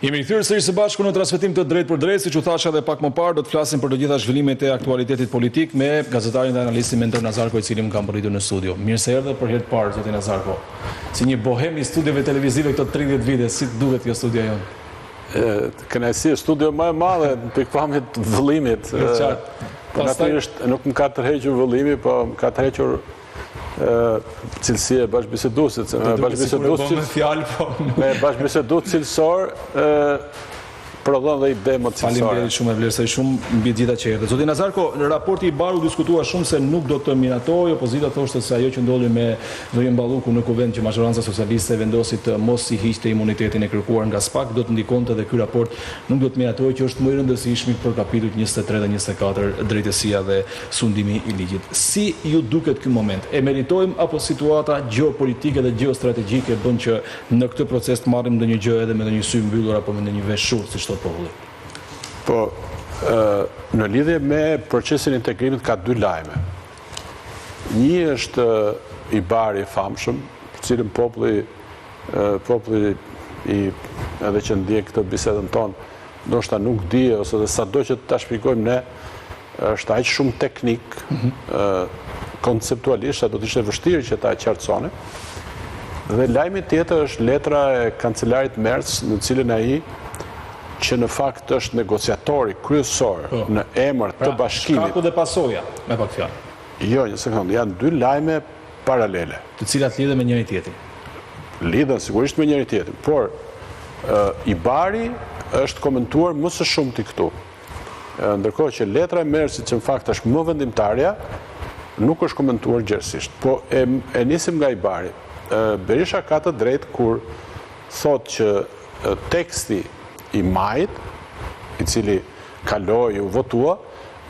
Jemi rikthyer sërish së bashku në transmetim të drejtpërdrejtë, siç u thashë edhe pak më parë, do të flasim për të gjitha zhvillimet e aktualitetit politik me gazetarin dhe analistin Mentor Nazarko, i cili më ka mbërritur në studio. Mirë se erdhe për herë të parë, zoti Nazarko. Si një bohem i studiove televizive këto 30 vite, si të duket kjo studio jonë? Kënaqësi, studio më e madhe në pikëpamje të vëllimit. Po natyrisht nuk më ka tërhequr vëllimi, po më ka tërhequr cilësia e bashkëbiseduesit, se me bashkëbisedues me fjalë, po. Me bashkëbisedues cilësor prodhon dhe ide më cilësore. Faleminderit shumë, e vlerësoj shumë mbi të gjitha që erdhe. Zoti Nazarko, raporti IBAR u diskutua shumë se nuk do të miratohej, opozita thoshte se ajo që ndodhi me zonjën Balluku në Kuvend që mazhoranca socialiste vendosi të mos i hiqte imunitetin e kërkuar nga SPAK do të ndikonte dhe ky raport nuk do të miratohej që është më i rëndësishmi për kapitujt 23 dhe 24 drejtësia dhe Sundimi i ligjit. Si ju duket ky moment? E meritojmë apo situata gjeopolitike dhe gjeostrategjike bën që në këtë proces të marrim ndonjë gjë edhe me ndonjë sy mbyllur apo me ndonjë vesh shurdh, siç thotë populli? Po, në lidhje me procesin e integrimit ka dy lajme. Një është IBAR-i i famshëm, për të cilin populli populli i edhe që ndjek këtë bisedën tonë, ndoshta nuk di ose dhe sado që ta shpjegojmë ne, është aq shumë teknik, konceptualisht, sa do të ishte vështirë që ta qartësonim. Dhe lajmi tjetër është letra e kancelarit Merz, në të cilën ai që në fakt është negociatori kryesor po. në emër të pra, bashkimit. Shkaku dhe pasoja, me pak fjalë. Jo, një sekondë, janë dy lajme paralele. Të cilat lidhen me njëri tjetrin. Lidhen sigurisht me njëri tjetrin, por IBAR-i është komentuar më së shumti këtu. Ndërkohë që letra e Merzit që në fakt është më vendimtarja, nuk është komentuar gjerësisht. Po e, e nisim nga IBAR-i. Berisha ka të drejtë kur thotë që teksti i majit, i cili kaloi, u votua,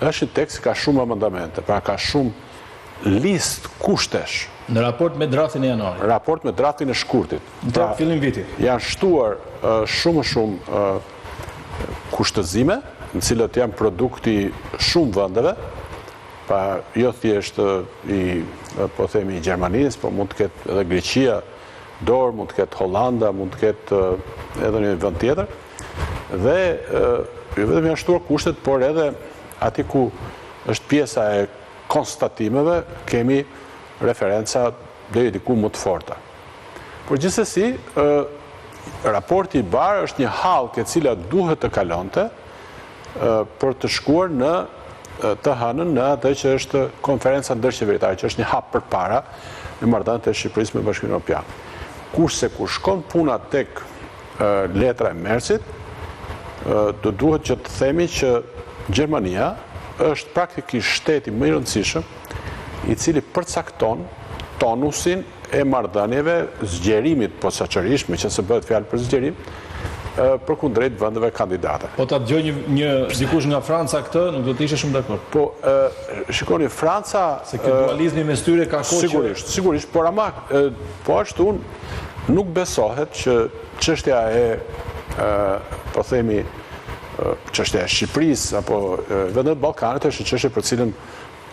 është një tekst që ka shumë amendamente, pra ka shumë listë kushtesh. Në raport me draftin e janarit. Në raport me draftin e shkurtit. Pra, fillim vitit. Janë shtuar shumë shumë kushtëzime, në cilat janë produkt i shumë vendeve, pra jo thjesht i, po themi, i Gjermanisë, po mund të ketë edhe Greqia dorë, mund të ketë Holanda, mund të ketë edhe një vend tjetër. Dhe jo vetëm janë shtuar kushtet, por edhe aty ku është pjesa e konstatimeve kemi referenca deri diku më të forta. Por gjithsesi, raporti IBAR është një hallkë e cila duhet të kalonte për të shkuar në të hënën në atë që është konferenca ndërqeveritare, që është një hap përpara në marrëdhëniet e Shqipërisë me Bashkimin Evropian. Kurse kur shkon puna tek letra e Merzit, do duhet që të themi që Gjermania është praktikisht shteti më i rëndësishëm i cili përcakton tonusin e marrëdhënieve, zgjerimit posaçërisht, meqenëse bëhet fjalë për zgjerim, përkundrejt vendeve kandidate. Po ta dëgjojë një, një dikush nga Franca këtë, nuk do të ishte shumë dakord. Po, shikoni, Franca... Se ky dualizmi mes tyre ka kohë që... Sigurisht, sigurisht, por ama, po ashtu, nuk besohet që çështja e, po themi, çështja e Shqipërisë apo vendeve të Ballkanit është një çështje për cilën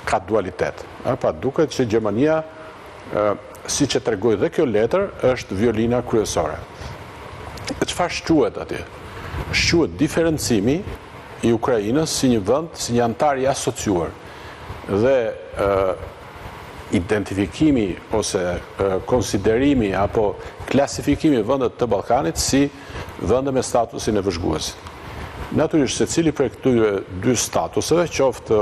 ka dualitet. Pra duket që Gjermania, siç e tregoi dhe kjo letër, është violina kryesore. E çfarë shquhet atje? Shquhet diferencimi i Ukrainës si një vend, si një anëtar i asociuar dhe identifikimi ose konsiderimi apo klasifikimi i vendeve të Ballkanit si vende me statusin e vëzhguesit. Natyrisht, secili prej këtyre dy statuseve, qoftë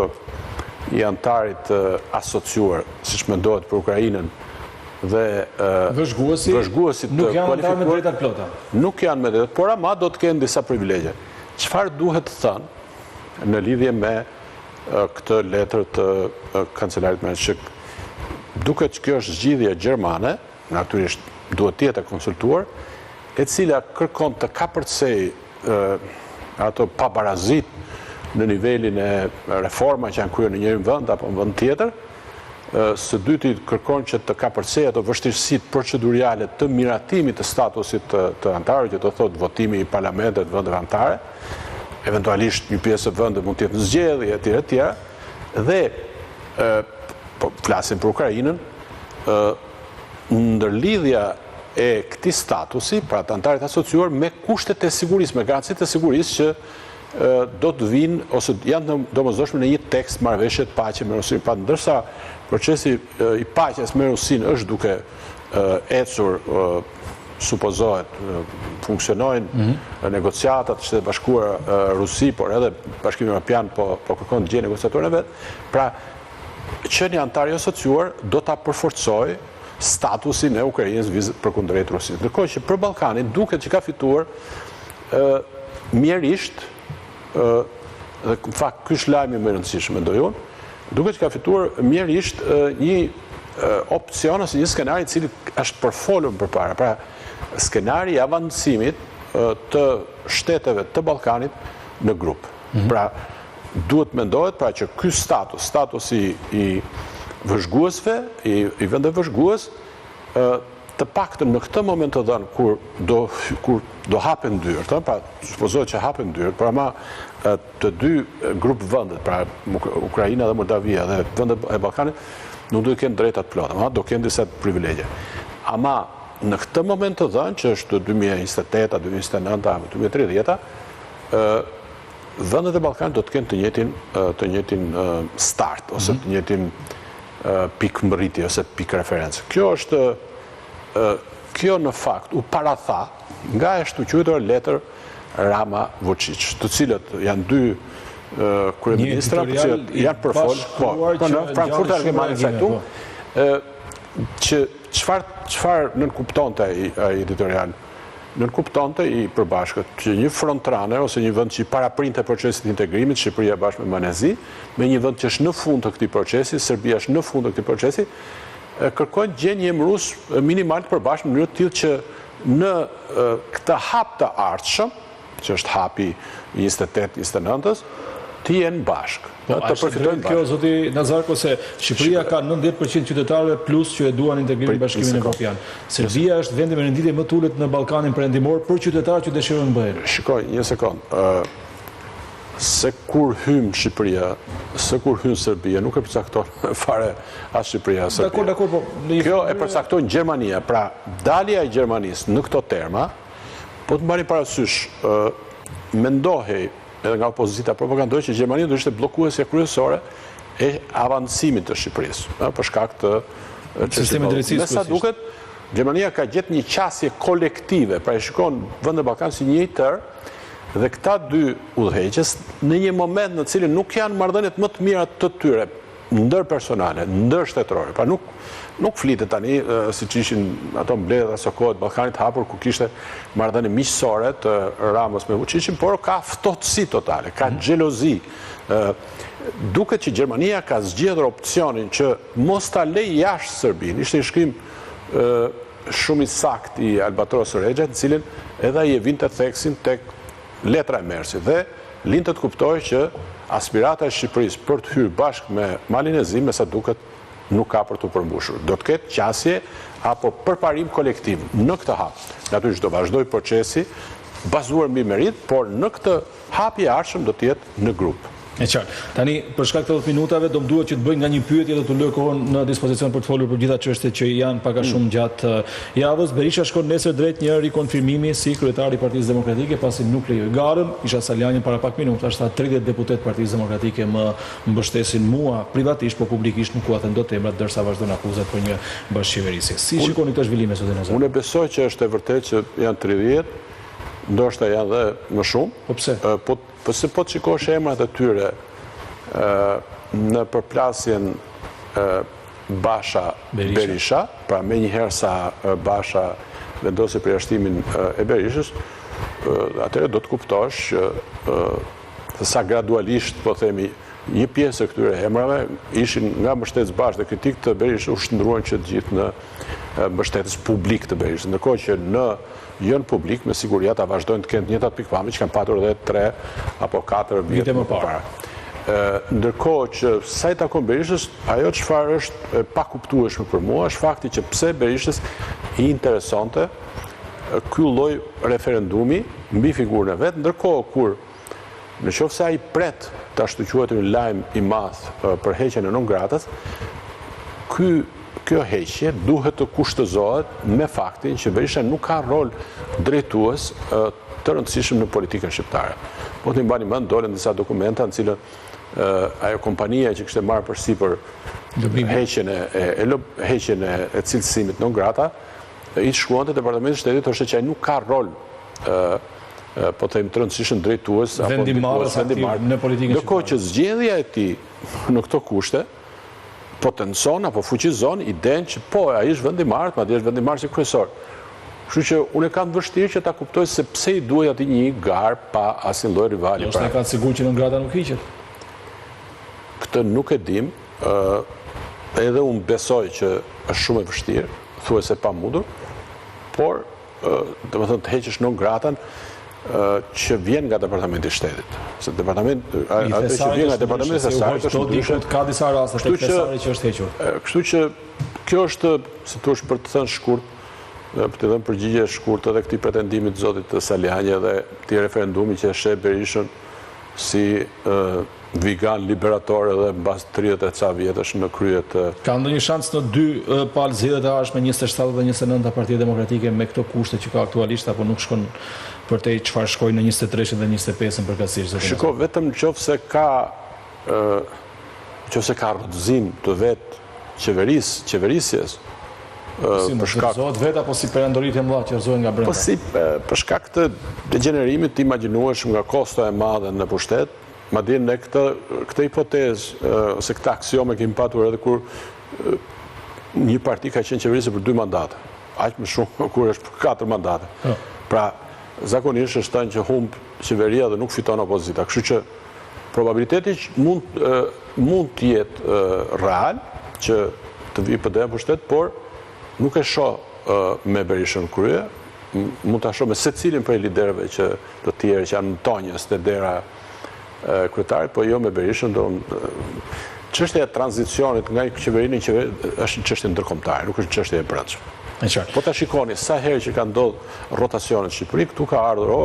i anëtarit të asociuar, siç mendohet për Ukrainën, dhe vëzhguesi, vëzhguesit nuk janë anëtarë me drejta të plota. Nuk janë me drejta, por ama do të kenë disa privilegje. Çfarë duhet thënë në lidhje me këtë letër të kancelarit Merz, që duket që kjo është zgjidhje gjermane, natyrisht duhet të jetë e konsultuar, e cila kërkon të kapërcejë ato pabarazitë në nivelin e reforma që janë kryer në njërin vend apo në vend tjetër, së dyti kërkon që të kapërcejë ato vështirësitë proceduriale të miratimit të statusit të, të anëtarëve, që do thotë votimi i parlamenteve të vendeve anëtare, eventualisht një pjesë e vendeve mund të jetë në zgjedhje etj etj. Dhe po flasim për Ukrainën, ë ndërlidhja e këtij statusi, pra të anëtarit asociuar me kushtet e sigurisë, me garancitë e sigurisë që do të vijnë ose janë të domosdoshme në një tekst marrëveshje të paqe me Rusinë. Pra ndërsa procesi i paqes me Rusinë është duke ecur supozohet funksionojnë mm -hmm. negociatat Shtetet e Bashkuara Rusi, por edhe Bashkimi Evropian po po kërkon të gjejë negociatorin e vet. Pra qenia anëtar i asociuar do ta përforcojë statusin e Ukrainës viz përkundrejt Rusisë. Ndërkohë që për Ballkanin duket që ka fituar ë mjerisht ë dhe në fakt ky është lajmi më i rëndësishëm mendoj unë, duket që ka fituar mjerisht një opsion ose një skenar i cili është përfolur më përpara. Pra, skenari i avancimit të shteteve të Ballkanit në grup. Mm -hmm. Pra, duhet mendohet pra që ky status, statusi i vëzhguesve, i, i vendeve vëzhgues, të paktën në këtë moment të dhënë kur do kur do hapen dyert, ëh, pra supozohet që hapen dyert, por ama të dy grup vendet, pra Ukraina dhe Moldavia dhe vendet e Ballkanit nuk do të kenë drejta të plota, ama do kenë disa privilegje. Ama në këtë moment të dhënë që është 2028, 2029 apo 2030-a, ë vendet e Ballkanit do të kenë të njëjtin të njëjtin start ose të njëjtin pikë mbërritje ose pikë referencë. Kjo është kjo në fakt u paratha nga e ashtuquajtura letër Rama Vuçiç, të cilët janë dy kryeministra, të cilët janë përfol, po, po në Frankfurter Allgemeine Zeitung, po. që çfarë çfarë nënkuptonte ai ai editorial? Nënkuptonte i përbashkët që një frontrunner ose një vend që i paraprinte procesit të integrimit, Shqipëria bashkë me Malin e Zi, me një vend që është në fund të këtij procesi, Serbia është në fund të këtij procesi, kërkojnë të gjejnë një emërues minimal të përbashkët në mënyrë të tillë që në këtë hap të ardhshëm, që është hapi i 28, 29-ës, të jenë bashkë, po, të përfitojnë bashkë. Kjo, zoti Nazarko, se Shqipëria ka 90% qytetarëve plus që e duan integrimin në Bashkimin Evropian. Serbia është vendi me renditje më të ulët në Ballkanin Perëndimor për qytetarët që dëshirojnë BE-në. Shikoj, një sekond. Se kur hyn Shqipëria, se kur hyn Serbia, nuk e përcakton fare as Shqipëria as Serbia. Dakord, dakord, po Kjo e përcakton Gjermania, pra dalja e Gjermanisë në këto terma, po të mbani parasysh, mendohej edhe nga opozita propagandoi që Gjermania do ishte bllokuesja kryesore e avancimit të Shqipërisë, ë, për shkak të sistemit të drejtësisë. Me sa duket, Gjermania ka gjetë një qasje kolektive, pra e shikon vendet e Ballkanit si një i tërë, dhe këta dy udhëheqës në një moment në cilin nuk janë marrëdhëniet më të mira të tyre ndërpersonale, ndërshtetërore. Pra nuk nuk flitet tani siç ishin ato mbledhjet asokohe të Ballkanit të Hapur ku kishte marrëdhënie miqësore të Ramës me Vuçiçin, por ka ftohtësi totale, ka mhm. xhelozi. Duket që Gjermania ka zgjedhur opsionin që mos ta lejë jashtë Serbinë. Ishte një shkrim shumë i saktë i Albatros Rexhajt, në të cilin edhe ai e vinte theksin tek letra e Mercit dhe linte të kuptohej që aspirata e Shqipërisë për të hyrë bashkë me Malin e Zi, me sa duket, nuk ka për t'u përmbushur. Do të ketë qasje apo përparim kolektiv në këtë hap. Natyrisht do vazhdojë procesi bazuar mbi meritë, por në këtë Hapi i ardhshëm do të jetë në grup. E qartë. Tani, për shkak të 80 minutave, do më duhet që të bëj nga një pyetje dhe t'u lë kohën në dispozicion për të folur për gjitha çështjet që janë pak a shumë gjatë javës. Berisha shkon nesër drejt një rikonfirmimi si kryetar i Partisë Demokratike pasi nuk lejoi garën. Isha Salianjin para pak minutash tha 30 deputetë të Partisë Demokratike më mbështesin mua privatisht, por publikisht nuk ua them dot emrat ndërsa vazhdon akuzat për një bashkëqeverisje. Si shikoni këto zhvillime zoti Nazarko? Unë besoj që është e vërtetë që janë 30, Ndoshta janë dhe më shumë. Po pse? Po, po se po të shikosh emrat e tyre në përplasjen Basha Berisha, pra menjëherë sa Basha vendosi përjashtimin e Berishës, atëherë do të kuptosh që sa gradualisht, po themi, një pjesë e këtyre emrave ishin nga mbështetës Bashës dhe kritikë të Berishës u shndërruan që të gjithë në mbështetës publik të Berishës. Ndërkohë që në jo në publik, me siguri ata vazhdojnë të kenë të njëjtat pikëpamje që kanë patur edhe 3 apo 4 vite më parë. Ndërkohë që sa i takon Berishës, ajo çfarë është e pakuptueshme për mua është fakti që pse Berishës i interesonte ky lloj referendumi mbi figurën e vet, ndërkohë kur në qoftë se ai pret të ashtuquajturin lajm i madh për heqjen e non gratës, ky. kjo heqje duhet të kushtëzohet me faktin që Berisha nuk ka rol drejtues të rëndësishëm në politikën shqiptare. Po të mbani mend, dolën disa dokumenta në cilën ajo kompania që kishte marrë përsipër heqjen e, e, heqjen e, e cilësimit non grata, i shkruante Departamentit të Shtetit thoshte që ai nuk ka rol po them të rëndësishëm drejtues apo ndikues vendimmarrës në politikën shqiptare. Ndërkohë që zgjedhja e tij në këto kushte potencon apo fuqizon idenë që po, ai është vendimmarrës, madje është vendimmarrësi kryesor. Kështu që unë e kam të vështirë që ta kuptoj se pse i duhej atij një garë pa asnjë lloj rivali. Ndoshta e ka të sigurt që non grata nuk hiqet. Këtë nuk e dim, edhe unë besoj që është shumë e vështirë, thuajse e pamundur, por domethënë të heqësh non gratën që vjen nga Departamenti i Shtetit. Se departament, ato që vjen nga Departamenti i Thesarit është ndryshe. Ka disa raste tek Thesari që është hequr. Kështu që kjo është, si t'thuash për të thënë shkurt, për të dhënë përgjigje shkurt edhe këtij pretendimi të zotit Salianji edhe këtij referendumi që e sheh Berishën si vigan liberator edhe mbas 30 e ca vjetësh në krye të Ka ndonjë shans në dy palë zgjedhjet e ardhshme 27 dhe 29 Partia Demokratike me këto kushte që ka aktualisht apo nuk shkon përtej çfarë shkoi në 23-shin dhe 25-ën përkatësisht zoti Shiko, vetëm në qoftë se ka në qoftë se ka rrëzim të vetë qeverisë, qeverisjes, po si, për shkak rrëzohet vetë apo si perandoritë e mëdha që rrëzohen nga brenda? Po si për shkak të degjenerimit të imagjinueshëm nga kosto e madhe në pushtet, Madje ne këtë këtë hipotezë ose këtë aksiomë e kemi patur edhe kur një parti ka qenë qeverisëse për dy mandate, aq më shumë kur është për katër mandate. Po. Pra, zakonisht është thënë që humb qeveria dhe nuk fiton opozita. Kështu që probabiliteti që mund mund të jetë real që të vijë PD në pushtet, por nuk e shoh me Berishën në krye, mund ta shoh me secilin prej liderëve që të tjerë që janë mëtonjës te dera e kryetarit, po jo me Berishën, do çështja e tranzicionit nga një qeveri në një qeveri është një çështje ndërkombëtare, nuk është një çështje e brendshme. E qartë. Po ta shikoni sa herë që ka ndodhur rotacione në Shqipëri, këtu ka ardhur o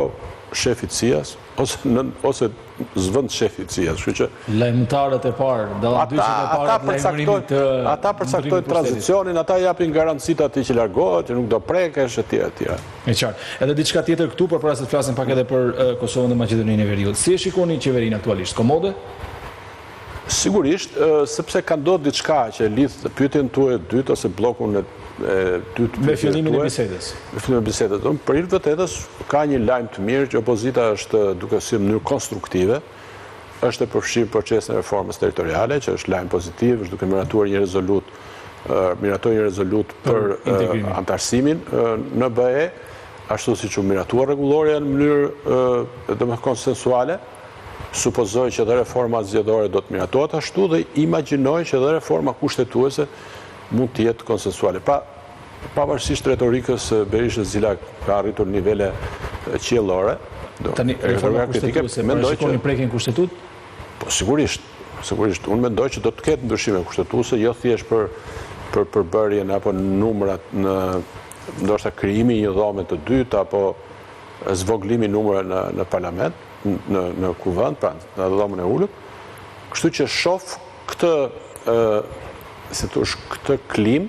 shefi i CIA-s ose nën ose zëvendësshefi i CIA-s, kështu që lajmëtarët e parë, dallandyqet e parë të lajmërimit të ata përcaktojnë tranzicionin, ata japin garancitë atij që largohet, që nuk do prekesh etj etj. E qartë. Edhe diçka tjetër këtu, por para se të flasim pak edhe për Kosovën dhe Maqedoninë e Veriut. Si e shikoni qeverinë aktualisht? Komode? Sigurisht, sepse ka ndodhur diçka që e lidh pyetjen tuaj të dytë ose bllokun e dytë Me fillimin e bisedës. Me fillimin e bisedës. Domethënë, për hir të vërtetës, ka një lajm të mirë që opozita është duke sjellë në mënyrë konstruktive, është e përfshirë në procesin e reformës territoriale, që është lajm pozitiv, është duke miratuar një rezolutë, miratoi një rezolutë për anëtarësimin në BE, ashtu siç u miratua rregullorja në mënyrë, domethënë konsensuale. Supozoj që dhe reforma zgjedhore do të miratohet ashtu dhe imagjinoj që dhe reforma kushtetuese mund të jetë konsensuale. Pra, pavarësisht retorikës së Berishës e cila ka arritur nivele qiellore, Tani, reforma kushtetuese, parashikoni prekjen Kushtetutë? Po sigurisht, sigurisht. Unë mendoj që do të ketë ndryshime kushtetuese, jo thjesht për për përbërjen apo numrat në ndoshta krijimi i një dhome të dytë apo zvogëlimi i numrave në në parlament, në në kuvend, pra në dhomën e ulët. Kështu që shof këtë ë si t'thuash këtë klimë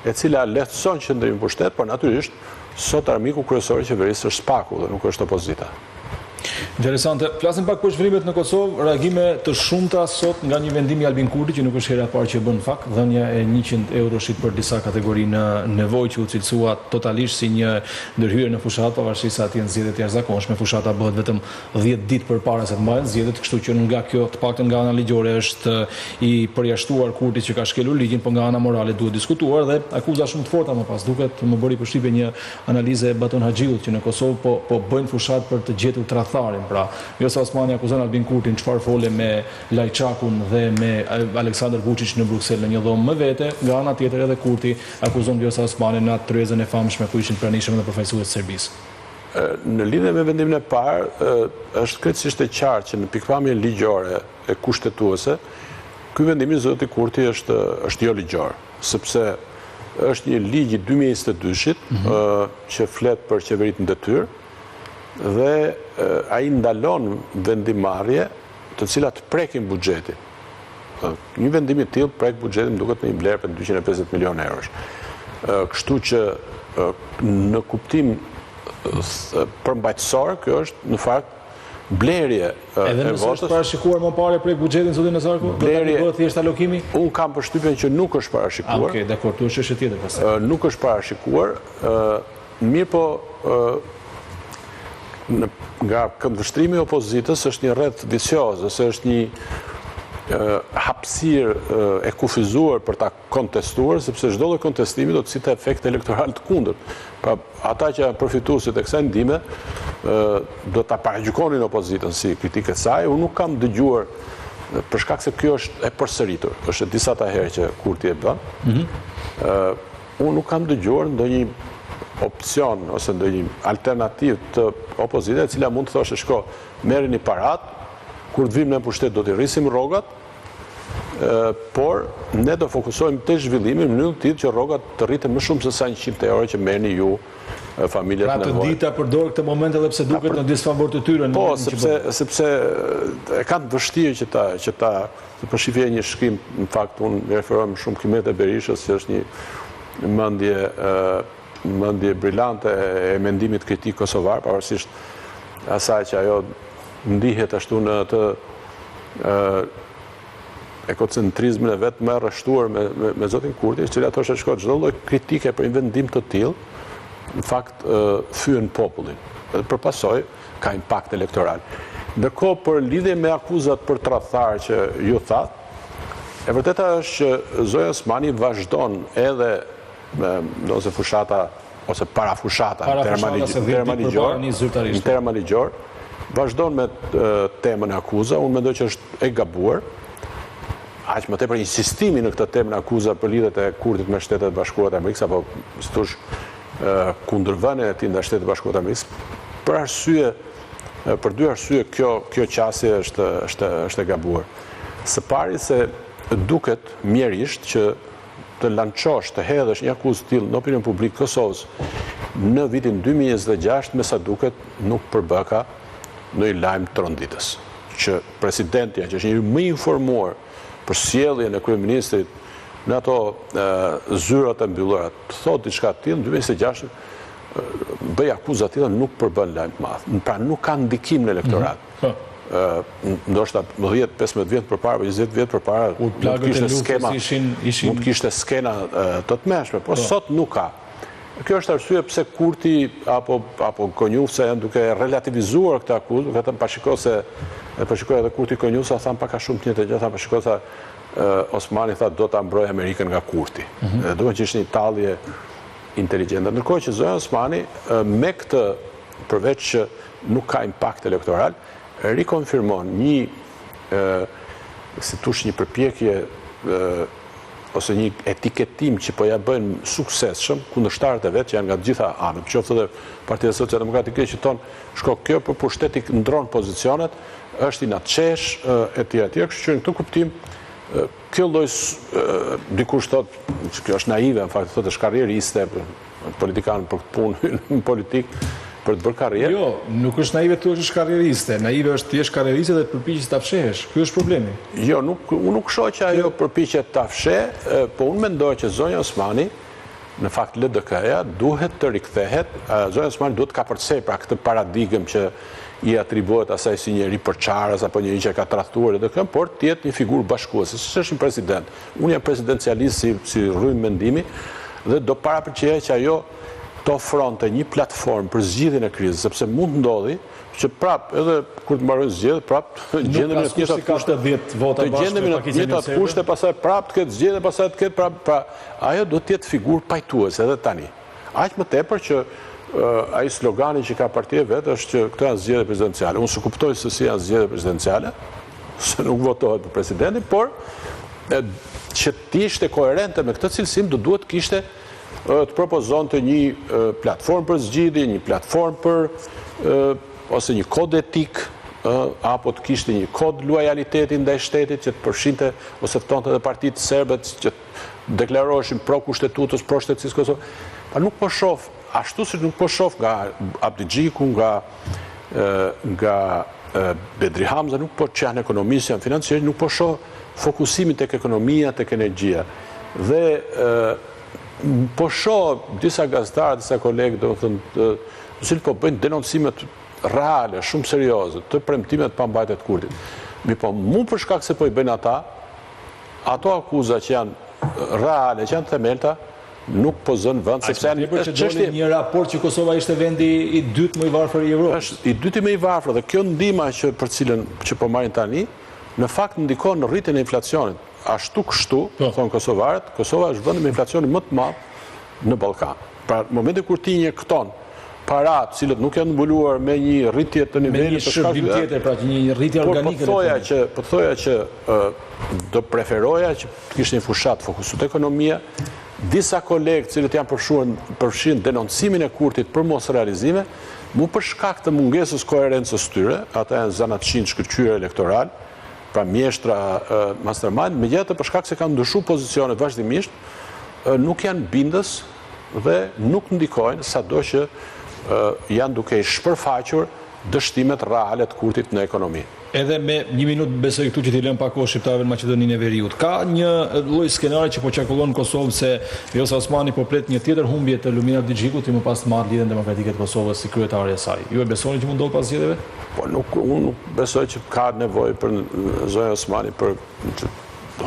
e cila lehtëson qëndrimin në pushtet, por natyrisht sot armiku kryesor i qeverisë është SPAK-u dhe nuk është opozita. Interesante. Flasim pak për zhvillimet në Kosovë, reagime të shumta sot nga një vendim i Albin Kurtit që nuk është hera e parë që e bën në fakt, dhënia e 100 euroshit për disa kategori në nevojë që u cilësua totalisht si një ndërhyrje në fushatë, pavarësisht se atje janë zgjedhje të jashtëzakonshme, fushata bëhet vetëm 10 ditë përpara se të mbahen zgjedhjet, kështu që nga kjo, të paktën nga ana ligjore është i përjashtuar Kurti që ka shkelur ligjin, por nga ana morale duhet diskutuar dhe akuza shumë të forta më pas. Duket më bëri përshtypje një analizë e Baton Haxhiut që në Kosovë po po bëjnë fushatë për të gjetur tradhtarin, pra Vjosa Osmani akuzon Albin Kurtin çfarë fole me Lajçakun dhe me Aleksandër Vuçiç në Bruksel në një dhomë më vete, nga ana tjetër edhe Kurti akuzon Vjosa Osmanin në atë tryezën e famshme ku ishin të pranishëm edhe përfaqësues të Serbisë. Në lidhje me vendimin e parë, është krejtësisht e qartë që në pikëpamje ligjore e kushtetuese, ky vendim i zotit Kurti është është jo ligjor, sepse është një ligj i 2022-shit që flet për qeveritë në detyrë dhe ai ndalon vendimmarrje të cilat prekin buxhetin. Një vendim i tillë prek buxhetin më duket në një vlerë prej 250 milionë eurosh. Kështu që në kuptim përmbajtësor, kjo është në fakt blerje e votës. Edhe nëse është parashikuar më parë prek buxhetin zoti Nazarko, do të bëhet thjesht alokimi? Unë kam përshtypjen që nuk është parashikuar. Okej, dakor, këtu është çështje tjetër pastaj. Nuk është parashikuar, mirëpo nga këndvështrimi i opozitës është një rreth vicioz, ose është një hapësirë e kufizuar për ta kontestuar, sepse çdo lloj kontestimi do të sillte efekt elektoral të kundërt. Pra, ata që janë përfituesit e kësaj ndihme do ta paragjykonin opozitën si kritikë e saj. Unë nuk kam dëgjuar për shkak se kjo është e përsëritur, është e disata herë që Kurti e bën. Mm -hmm. Unë nuk kam dëgjuar ndonjë opsion ose ndonjë alternativë të opozitës e cila mund të thoshte shiko, merrini paratë, kur të vijmë në pushtet do t'i rrisim rrogat, por ne do fokusojmë te zhvillimi në mënyrë të tillë që rrogat të rriten më shumë se sa 100 euro që merrni ju familjet në nevojë. Pra të di ta përdorë këtë moment edhe pse duket në disfavor të tyre në Po, sepse sepse e kanë të vështirë që ta që ta të po shifja një shkrim, në fakt unë i referohem shumë Kimete Berishës, që është një mendje mendje brilante e mendimit kritik kosovar, pavarësisht asaj që ajo ndihet ashtu në atë egocentrizmin e vet më rreshtuar me, me, me zotin Kurti, i cila thoshte shiko çdo lloj kritike për një vendim të tillë, në fakt fyen popullin. Dhe për pasojë ka impakt elektoral. Ndërkohë për lidhje me akuzat për tradhtar që ju thatë, e vërteta është që zonja Osmani vazhdon edhe ndonëse fushata ose parafushata në terma ligjor, në terma ligjor, vazhdon me temën e akuza, unë mendoj që është e gabuar, aq më tepër insistimi në këtë temën e akuza për lidhjet e Kurtit me Shtetet e Bashkuara të Amerikës apo si thosh kundërvënien e tij ndaj Shteteve të Bashkuara të Amerikës, për arsye për dy arsye kjo kjo qasje është është është e gabuar. Së pari se duket mjerisht që të lançosh, të hedhësh një akuzë të tillë në opinion publik të Kosovës në vitin 2026, me sa duket nuk përbëka ndonjë lajm tronditës. Që presidentja, që është njeriu më i informuar për sjelljen e kryeministrit në ato zyrat e mbyllura, të thotë diçka të tillë në 2026 bëj akuza të tilla nuk përbën lajm të madh. Pra nuk ka ndikim në elektorat. Mm -hmm. Ndoshta 10-15 vjet përpara, 20 vjet përpara, mund të kishte skema, mund të kishte skena të tmerrshme, por po. sot nuk ka. Kjo është arsye pse Kurti apo apo Konjufca janë duke relativizuar këtë akuzë, duke thënë pa shiko se e po shikoj edhe Kurti Konjufca thanë pak a shumë të njëjtën gjë, thanë pa shiko tha Osmani tha do ta mbrojë Amerikën nga Kurti. Mm -hmm. Dhe duket që ishte një tallje inteligjente. Ndërkohë që zonja Osmani me këtë përveç që nuk ka impakt elektoral, rikonfirmon një si thush një përpjekje ose një etiketim që po ja bëjnë suksesshëm kundërshtarët e vet që janë nga të gjitha anët, qoftë edhe Partia Socialdemokratike që thonë, shiko kjo për pushtet i ndron pozicionet, është inatçesh etj etj, kështu që në këtë kuptim kjo lloj dikush thotë, kjo është naive në fakt, thotë është karrieriste, Politikanët për këtë punë hyjnë në politikë për të bërë karrierë. Jo, nuk është naive të thuash është karrieriste. Naive është të jesh karrieriste dhe të përpiqesh ta fshehësh. Ky është problemi. Jo, nuk unë nuk shoh që ajo përpiqet ta fshehë, po unë mendoj që zonja Osmani, në fakt LDK-ja duhet të rikthehet, zonja Osmani duhet të kapërcejë pra këtë paradigmë që i atribuohet asaj si njeri përçarës apo njeri që e ka tradhtuar LDK-n, por të jetë një figurë bashkuese, siç është një president. Unë jam presidencialist si si rrymë mendimi dhe do parapëlqeja që ajo të ofronte një platformë për zgjidhjen e krizës, sepse mund të ndodhi që prap edhe kur të mbarojnë zgjedhjet, prap të gjendemi në të njëjtat kushte, të gjendemi në të njëjtat kushte, pastaj prap të ketë zgjedhje, pastaj të ketë prap, pra ajo duhet të jetë figurë pajtuese edhe tani. Aq më tepër që ai slogani që ka partia e vet është që këto janë zgjedhje presidenciale. Unë s'e kuptoj se si janë zgjedhje presidenciale, se nuk votohet për presidentin, por që të ishte koherente me këtë cilësim, do duhet të kishte të propozonte një platformë për zgjidhje, një platformë për ose një kod etik, apo të kishte një kod luajaliteti ndaj shtetit që të përfshinte ose ftonte edhe partitë serbe që deklaroheshin pro kushtetutës, pro shtetësisë së Kosovës. Pa nuk po shoh, ashtu si nuk po shoh nga Abdixhiku, nga nga Bedri Hamza, nuk po që janë ekonomistë, janë financieri, nuk po shoh Fokusimi tek ekonomia, tek energjia. Dhe po shoh disa gazetarë, disa kolegë, domethënë, të cilët po bëjnë denoncimet reale, shumë serioze, të premtimeve të pambajtura të Kurtit. Mirëpo, mu për shkak se po i bëjnë ata, ato akuza që janë reale, që janë të themelta, nuk po zënë vend, sepse janë është çështje një raport që Kosova ishte vendi i dytë më i varfër i Evropës. Është i dyti më i varfër dhe kjo ndihma që për cilën që po marrin tani, në fakt ndikon në rritjen e inflacionit. Ashtu kështu, po. thonë kosovarët, Kosova është vendi me inflacionin më të madh në Ballkan. Pra, në momentin kur ti injekton para të cilët nuk janë mbuluar me një rritje të nivelit të shkakut. Me një shërbim tjetër, pra një rritje organike. Por po thoja që po thoja që do preferoja që të kishte një fushatë fokusuar te ekonomia, disa kolegë të cilët janë përfshuar përfshirë në denoncimin e Kurtit për mosrealizime, mu për shkak të mungesës koherencës tyre, ata janë zanatçinj të shkëlqyer elektoral, pra mjeshtra mastermind, megjithatë për shkak se kanë ndryshuar pozicionet vazhdimisht, nuk janë bindës dhe nuk ndikojnë sado që janë duke i shpërfaqur dështimet reale të Kurtit në ekonomi. Edhe me një minutë besoj këtu që t'i lëmë pak kohë shqiptarëve në Maqedoninë e Veriut. Ka një lloj skenari që po qarkullon në Kosovë se Vjosa Osmani po pret një tjetër humbje të Lumir Abdixhikut që më pas të marrë Lidhjen Demokratike të Kosovës si kryetare e saj. Ju e besoni që mund ndodhë pas zgjedhjeve? Po nuk, unë nuk besoj që ka nevojë për zonja Osmani për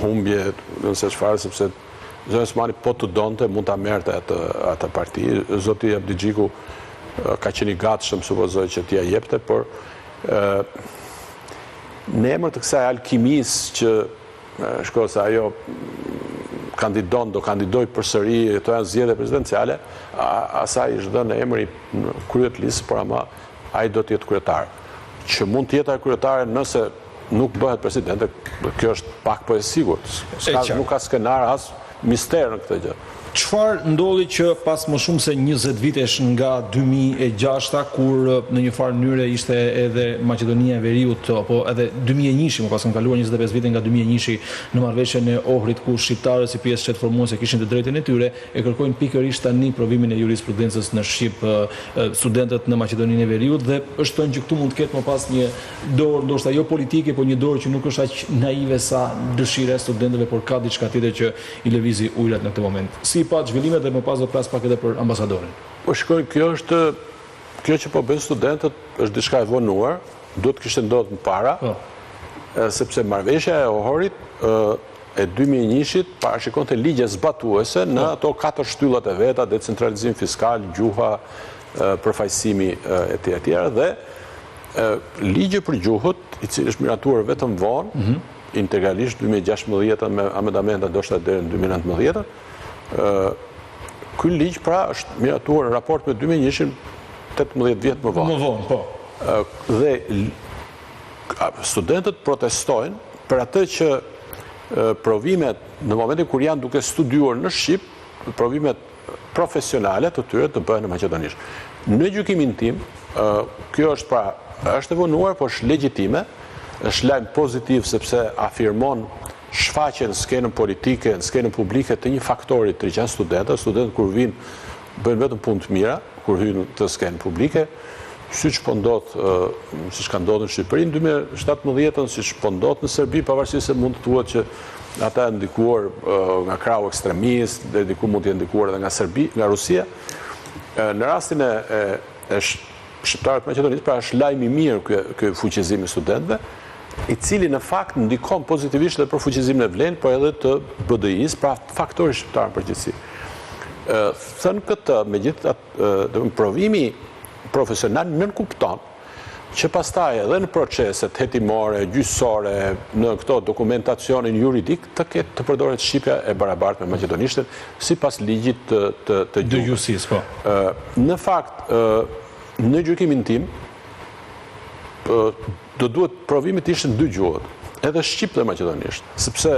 humbje, nëse çfarë, sepse Zonja Osmani po të donte mund ta merrte atë atë parti. Zoti Abdixhiku ka qenë i gatshëm supozoj që t'ia jepte, por ë në emër të kësaj alkimisë që shko se ajo kandidon, do kandidojë përsëri, këto janë zgjedhje presidenciale, asaj i është dhënë emri në krye të listës, por ama ai do të jetë kryetar. Që mund të jetë ajo kryetare nëse nuk bëhet presidente, kjo është pak po e sigurt. S'ka, nuk ka skenar as mister në këtë gjë. Çfarë ndodhi që pas më shumë se 20 vitesh nga 2006-a, kur në një farë mënyre ishte edhe Maqedonia e Veriut, apo edhe 2001-shi, më pas kanë kaluar 25 vite nga 2001-shi në marrëveshjen e Ohrit, ku shqiptarët si pjesë shtetformuese kishin të drejtën e tyre, e kërkojnë pikërisht tani provimin e jurisprudencës në shqip studentët në Maqedoninë e Veriut dhe është thënë që këtu mund të ketë më pas një dorë, ndoshta jo politike, por një dorë që nuk është aq naive sa dëshira e studentëve, por ka diçka tjetër që i lëvizi ujërat në këtë moment. Si i patë zhvillimet dhe më pas do të flas pak edhe për ambasadorin. Po shikoj, kjo është kjo që po bëjnë studentët është diçka e vonuar, duhet të kishte ndodhur më para. Po. Sepse marrëveshja e Ohrit e 2001-shit parashikonte ligje zbatuese në po. ato katër shtyllat e veta, decentralizim fiskal, gjuha, përfaqësimi e tjera e tjera dhe ligji për gjuhët, i cili është miratuar vetëm vonë, mhm. integralisht 2016 me amendamenta ndoshta deri në 2019, ky ligj pra është miratuar në raport me 2001-shin 18 vjet më vonë. Më vonë, po. Dhe studentët protestojnë për atë që provimet në momentin kur janë duke studiuar në shqip, provimet profesionale të tyre të bëhen në maqedonisht. Në gjykimin tim, kjo është pra, është e vonuar, por është legjitime, është lajm pozitiv sepse afirmon shfaqjen në skenën politike, në skenën publike të një faktori të ri që janë studentët, studentët kur vijnë bëjnë vetëm punë të mira, kur hyjnë në këtë skenë publike, siç po ndodh, siç ka ndodhur në Shqipëri në 2017-ën, siç po ndodh në Serbi, pavarësisht se mund të thuhet që ata janë ndikuar nga krahu ekstremist, deri diku mund të jenë ndikuar edhe nga Serbi, nga Rusia. Në rastin e, e, e shqiptarëve të Maqedonisë, pra është lajm i mirë ky ky fuqizim i studentëve, i cili në fakt ndikon pozitivisht edhe për fuqizimin e VLEN, por edhe të BDI-së, pra faktori shqiptar në përgjithësi. Thënë këtë, megjithatë, do provimi profesional nënkupton që pastaj edhe në proceset hetimore, gjyqësore, në këto dokumentacionin juridik të ketë të përdoret shqipja e barabartë me maqedonishten sipas ligjit të të të gjuhësisë, po. Në fakt, në gjykimin tim, do duhet provimi të ishte në dy gjuhët, edhe shqip dhe maqedonisht, sepse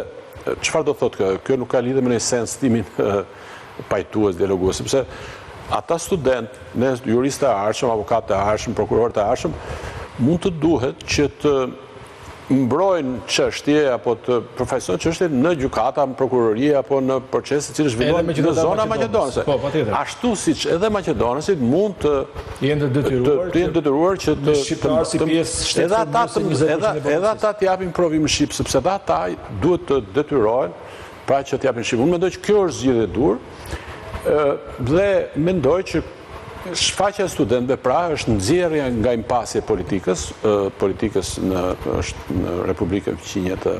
çfarë do thotë kjo? Kjo nuk ka lidhje me një sens timin pajtues, dialogues, sepse ata studentë, ne juristë të ardhshëm, avokatë të ardhshëm, prokurorë të ardhshëm, mund të duhet që të. mbrojnë çështje apo të përfaqësojnë çështje në gjykata, në prokurori apo në procese të cilat zhvillohen në zona maqedonase. Po, patjetër. Ashtu siç edhe maqedonasit mund të jenë të detyruar të jenë detyruar që të shqiptarë si pjesë edhe ata të edhe edhe ata të japin provim në shqip, sepse edhe ata duhet të detyrohen pra që të japin shqip. Unë mendoj që kjo është zgjidhje e duhur dhe mendoj që Shfaqja e studentëve pra është nxjerrja nga impasi e politikës, politikës në është në Republikën fqinje të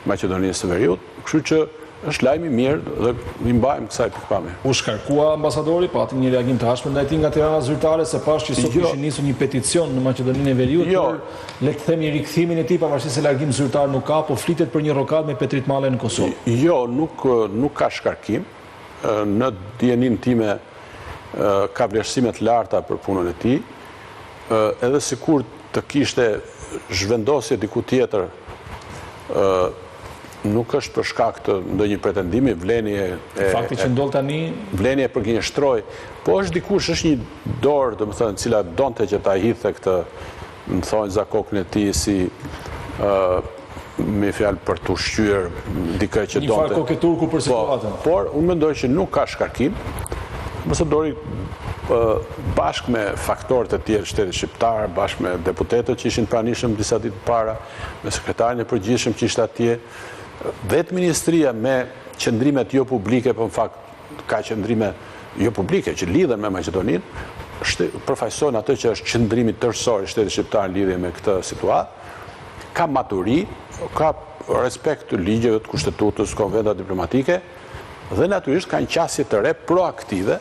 Maqedonisë së Veriut, kështu që është lajm i mirë dhe i mbajmë kësaj pikëpamje. U shkarkua ambasadori, pati një reagim të ashpër ndaj tij nga Tirana zyrtare, se pashë që sot jo. kishin nisur një peticion në Maqedoninë e Veriut jo. për le të themi rikthimin e tij, pavarësisht se largim zyrtar nuk ka, po flitet për një rokadë me Petrit Malajn në Kosovë. Jo, nuk nuk ka shkarkim. Në dijeninë time ka vlerësime të larta për punën e tij. Edhe sikur të kishte zhvendosje diku tjetër, nuk është për shkak të ndonjë pretendimi, Vleni e Fakti që ndodh tani Vleni e përgënjeshtroi, po është dikush, është një dorë, domethënë, e cila donte që ta hidhte këtë në thonjëza kokën e tij si me fjalë për të ushqyer dikë që donte. Një farë koke turku për po, situatën. Por unë mendoj që nuk ka shkarkim. Ambasadori bashkë me faktorët e tjerë të shtetit shqiptar, bashkë me deputetët që ishin pranishëm disa ditë para, me sekretarin e përgjithshëm që ishte atje, vetë ministria me qëndrimet jo publike, po në fakt ka qëndrime jo publike që lidhen me Maqedoninë, përfaqësojnë atë që është qëndrimi tërësor i shtetit shqiptar në lidhje me këtë situatë, ka maturi, ka respekt të ligjeve, të kushtetutës, konventat diplomatike dhe natyrisht ka një qasje të re proaktive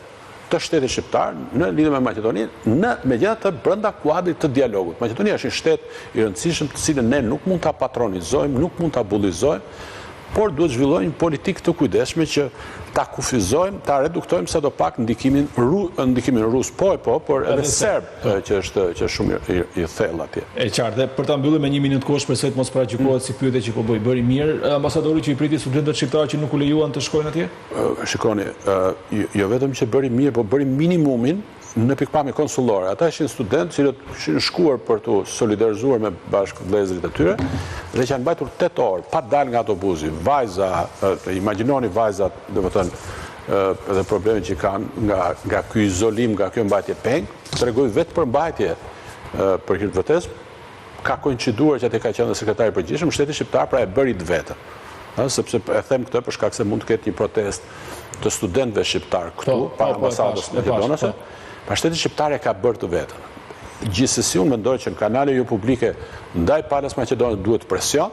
të shtetit shqiptar në lidhje me Maqedoninë, në megjithatë brenda kuadrit të dialogut. Maqedonia është një shtet i rëndësishëm të cilën ne nuk mund ta patronizojmë, nuk mund ta bullizojmë, por duhet të zhvillojmë një politikë të kujdesshme që ta kufizojmë, ta reduktojmë sado pak ndikimin ru, ndikimin rus po e po, por edhe serb po. që është që është shumë i, i thellë atje. E qartë. Dhe për ta mbyllur me një minutë kohë, shpresoj të mos paragjykohet si pyetje që po bëj. Bëri mirë ambasadori që i priti studentët shqiptarë që nuk u lejuan të shkojnë atje? Shikoni, jo vetëm që bëri mirë, po bëri minimumin Në pikëpamje konsullore, ata ishin studentë të cilët kishin shkuar për t'u solidarizuar me bashkëvëllezërit e tyre dhe që janë mbajtur 8 orë pa dalë nga autobusi. Vajza, imagjinoni vajzat, domethënë, edhe problemet që kanë nga nga ky izolim, nga kjo mbajtje peng, tregoi vetëpërmbajtje për hir të vërtetës, Ka koinciduar që atje ka qenë dhe sekretari i përgjithshëm, shteti shqiptar pra e bëri të vetën. Ëh, sepse e them këtë për shkak se mund të ketë një protestë të studentëve shqiptarë këtu, po, para po, po, ambasadës maqedonase. Pra shteti shqiptar e ka bërë të vetën. Gjithsesi unë mendoj që në kanale jo publike ndaj palës maqedonase duhet presion,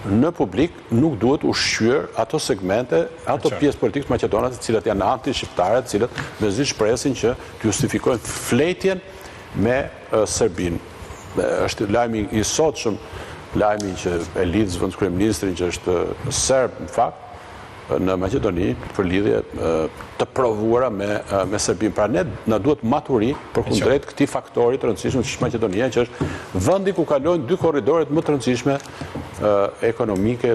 në publik nuk duhet ushqyer ato segmente, ato pjesë politike maqedonase, të cilat janë anti-shqiptare, të cilët mezi presin që të justifikojnë flejtjen me Serbinë. Është lajmi i sotshëm, lajmi që e lidh zëvendëskryeministrin që është serb në fakt në Maqedoni për lidhje të provuara me me Serbinë. Pra ne na duhet maturi përkundrejt këtij faktori të rëndësishëm që është Maqedonia, që është vendi ku kalojnë dy korridoret më të rëndësishme ekonomike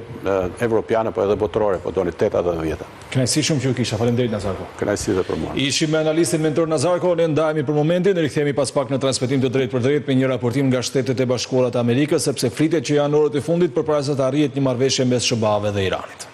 evropiane po edhe botërore, po doni teta dhe dhjeta. Kënaqësi shumë që ju kisha. Faleminderit Nazarko. Kënaqësi dhe për mua. Ishim me analistin Mentor Nazarko, ne ndahemi për momentin, rikthehemi pas pak në transmetim të drejtpërdrejtë me një raportim nga Shtetet e Bashkuara të Amerikës, sepse flitet që janë orët e fundit përpara se të arrihet një marrëveshje mes SHBA-ve dhe Iranit.